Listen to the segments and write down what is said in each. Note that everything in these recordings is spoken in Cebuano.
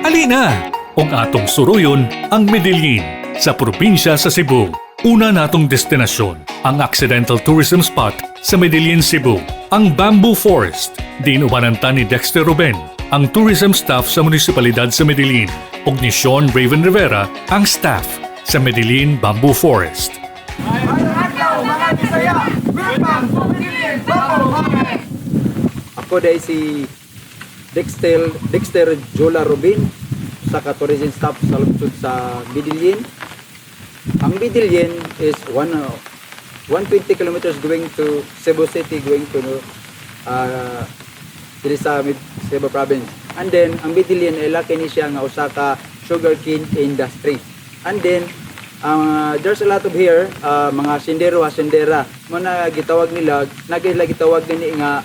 Alina! Ug atong suruyon ang Medellin sa probinsya sa Cebu. Una natong destinasyon, ang accidental tourism spot sa Medellin, Cebu, ang Bamboo Forest. Diin ubanan ta ni Dexter Ruben, ang tourism staff sa munisipalidad sa Medellin, ug ni Sean Raven Rivera, ang staff sa Medellin Bamboo Forest. Adlaw mga Bisaya! Welcome to Medellin Bamboo Forest! Ako diay si Dexter Jola Rubin sa tourism staff sa lungsod sa Medellin. Ang Medellin is 120 kilometers going to Cebu City, going to diri sa Cebu province. And then ang Medellin ay laki ni siya nga usa ka sugarcane industry. And then there's a lot of here mga sindero, hasendera mo na gitawag nila, nagila gitawag gani nga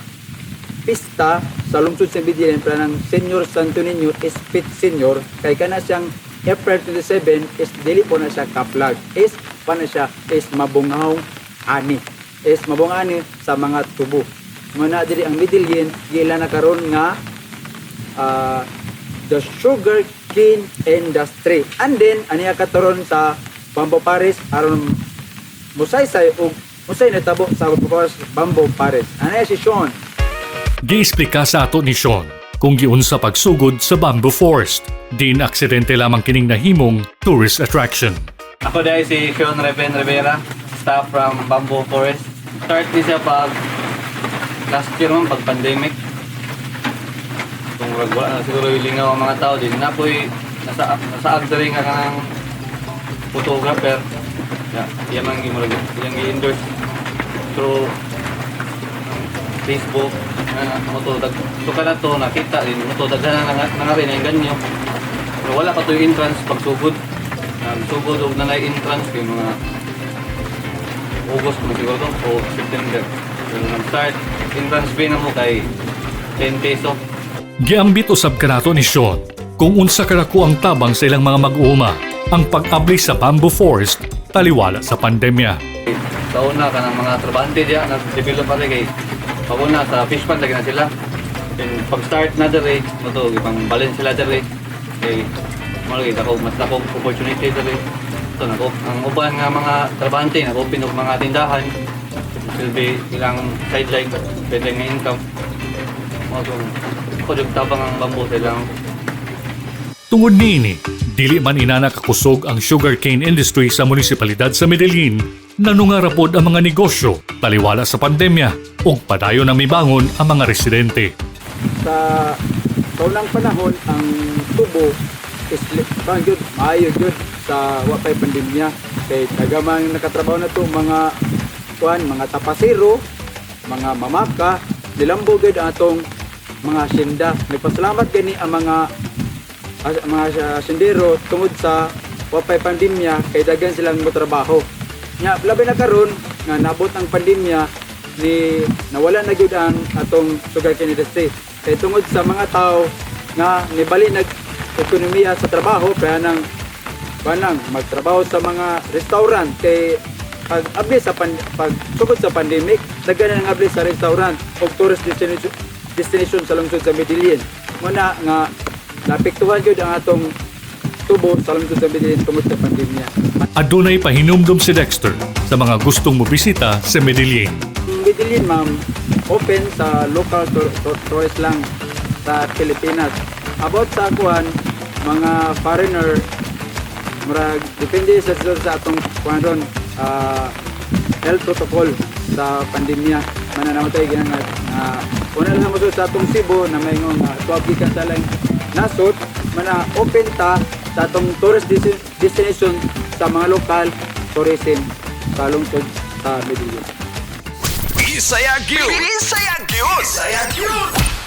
pista sa lungsod sa Medellin para ng Senior Santo Niño is Pit Senior, kay kana siyang April 27 is dili po na siya kaplag, is pa na siya is mabungahong ani, is mabungahong ani sa mga tubo. Muna diri ang Medellin gila na karon nga the sugar cane industry. And then aniya kataron sa Bamboo Forest aron musaysay og unsay natabo sa Bamboo Forest. Aniya si Sean. Giesplika sa ato ni Sean kung giunsa pagsugod sa Bamboo Forest. Diin aksidente lamang kining nahimong tourist attraction. Ako diay si Sean Reven Rivera, staff from Bamboo Forest. Start ni siya pag last year man, pag pandemic. Kung wala na siguro yung lingaw ang mga tao din, napoy nasa diri nga kanang photographer. Ya, iya man gimurag iyang gi-endorse through Facebook na mo to dag so kana to nakita din mo to, daghan na nga nga rin ang ganyo. Pero wala pa to yung entrance pagsugod. Nagsugod og nanay entrance kay mga August man siguro to o September. Pero nag-start entrance fee na mo kay 10 peso. Giambit usab kanato ni Sean kung unsa kadako ang tabang sa ilang mga mag-uuma ang pag-abli sa Bamboo Forest taliwala sa pandemya. Sa una, kanang mga trabahante diya nag-develop pa rin kay pag una sa fish pond lagi na sila. Then pag start na diri mo to ipang balance sila diri kay mo lagi dako, mas dako opportunity diri. So nako ang uban nga mga trabahante nag-open og mga tindahan, silbi ilang sideline, pwede nga income mo to ko jud tabang ang bamboo sa ilang. Tungod niini, dili man inana kakusog ang sugarcane industry sa munisipalidad sa Medellin, nanungara pod ang mga negosyo taliwala sa pandemya ug padayon na mibangon ang mga residente. Sa unang panahon, ang tubo is parang gyud maayo gyud sa wa pay pandemya kay tagamang nakatrabaho na to, mga kuan, mga tapasero, mga mamaka, nilambo gyud ang atong mga asyenda. Nagpasalamat gani ang mga sindero tungod sa wa pay pandemya kay daghan silang motrabaho nya. Labi na karon nga nabot ang pandemya ni nawala na gyud ang atong sugarcane industry kay tungod sa mga tao nga nibali nag ekonomiya sa trabaho, kaya nang kanang magtrabaho sa mga restaurant, kay pag abli sa pag sugod sa pandemic, daghan na ang abli sa restaurant ug tourist destination sa lungsod sa Medellin. Muna nga naapektuhan gyud ang atong tubo sa lungsod sa Medellin tungod sa pandemya. Adunay pahinumdom si Dexter sa mga gustong mobisita sa Medellin. Ang Medellin, ma'am, open sa local tourist lang sa Pilipinas. About sa kuan, mga foreigner, murag depende sa atong kuan ron, health protocol sa pandemya. Mana naman tayo ginang una lang mo sa atong Cebu na may nga tuwag gikan sa laing nasod, mana open ta sa atong tourist destination sa mga lokal tourism sa lungsod sa Medellin. Bisaya gyud! Bisaya gyud! Bisaya gyud!